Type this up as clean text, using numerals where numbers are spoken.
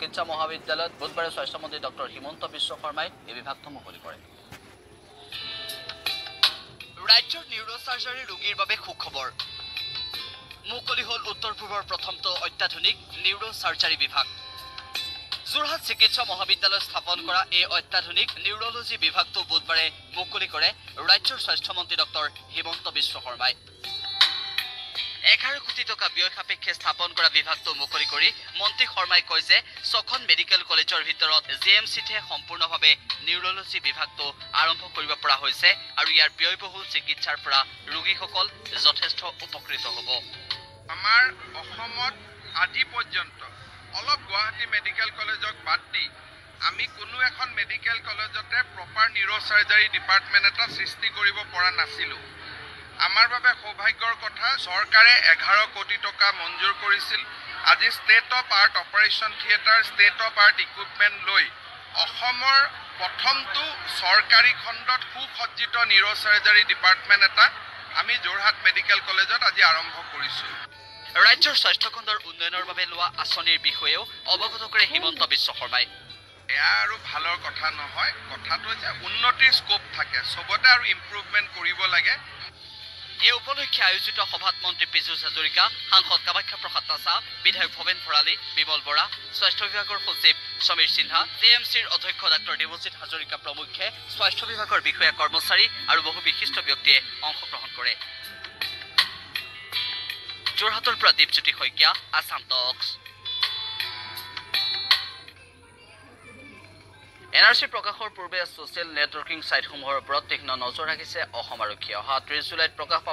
চিকিৎসা মহাবিদ্যালয়ত বুধবাৰে স্বাস্থ্যমন্ত্ৰী ডক্টৰ হিমন্ত বিশ্ব শৰ্মাই এই বিভাগটো মুকলি কৰে। ৰাজ্যৰ নিউৰ'চাৰ্জাৰী ৰোগীৰ বাবে সুখবৰ, মুকলি হ'ল উত্তৰ পূৰ্বৰ প্ৰথমটো অত্যাধুনিক নিউৰ'চাৰ্জাৰী বিভাগ। যোৰহাট চিকিৎসা মহাবিদ্যালয়ত স্থাপন কৰা এই অত্যাধুনিক নিউৰ'লজি বিভাগটো বুধবাৰে মুকলি কৰে ৰাজ্যৰ স্বাস্থ্যমন্ত্ৰী ডক্টৰ হিমন্ত বিশ্ব শৰ্মাই। 11 কোটি টকা ব্যয় সাপেক্ষে স্থাপন কৰা বিভাগটো মুকলি কৰি মন্ত্ৰী শৰ্মাই কয় যে 6খন মেডিকেল কলেজৰ ভিতৰত জি এম চিতহে সম্পূৰ্ণভাৱে নিউৰ'লজি বিভাগটো আৰম্ভ কৰিব পৰা হৈছে আৰু ইয়াৰ ব্যয়বহুল চিকিৎসাৰ পৰা ৰোগীসকল যথেষ্ট উপকৃত হ'ব। আমাৰ অসমত আজি পৰ্যন্ত অলপ গুৱাহাটী মেডিকেল কলেজক বাদ দি আমি কোনো এখন মেডিকেল কলেজতে প্ৰপাৰ নিউৰ'চাৰ্জাৰী ডিপাৰ্টমেণ্ট এটা সৃষ্টি কৰিব পৰা নাছিলোঁ। আমাৰ বাবে সৌভাগ্যৰ কথা, চৰকাৰে 11 কোটি টকা মঞ্জুৰ কৰিছিল। আজি state of art operation theatre, state of art equipment লৈ অসমৰ প্ৰথমটো চৰকাৰী খণ্ডত সুসজ্জিত নিউৰ'চাৰ্জাৰী ডিপাৰ্টমেণ্ট এটা আমি যোৰহাট মেডিকেল কলেজত আজি আৰম্ভ কৰিছোঁ। ৰাজ্যৰ স্বাস্থ্যখণ্ডৰ উন্নয়নৰ বাবে লোৱা আঁচনিৰ বিষয়েও অৱগত কৰে হিমন্ত বিশ্ব শৰ্মাই। এয়া আৰু ভালৰ কথা নহয়, কথাটো হৈছে উন্নতিৰ স্কোপ থাকে চবতে আৰু ইম্প্ৰুভমেণ্ট কৰিব লাগে। এই উপলক্ষে আয়োজিত সভাত মন্ত্ৰী পীযুষ হাজৰিকা, সাংসদ কামাখ্যা প্ৰসাদ তাছা, বিধায়ক ভৱেন ভৰালী, বিমল বৰা, স্বাস্থ্য বিভাগৰ সচিব সমীৰ সিনহা, জে এম চিৰ অধ্যক্ষ ডাক্তৰ দেৱজিৎ হাজৰিকা প্ৰমুখ্যে স্বাস্থ্য বিভাগৰ বিষয়া কৰ্মচাৰী আৰু বহু বিশিষ্ট ব্যক্তিয়ে অংশগ্ৰহণ কৰে। যোৰহাটৰ পৰা Dipjyoti Saikia, Assam talks. N R C প্ৰকাশৰ পূৰ্বে ছ'চিয়েল নেটৱৰ্কিং ছাইটসমূহৰ ওপৰত তীক্ষ্ণ নজৰ ৰাখিছে অসম আৰক্ষীয়ে। অহা 30 জুলাইত প্ৰকাশ পাব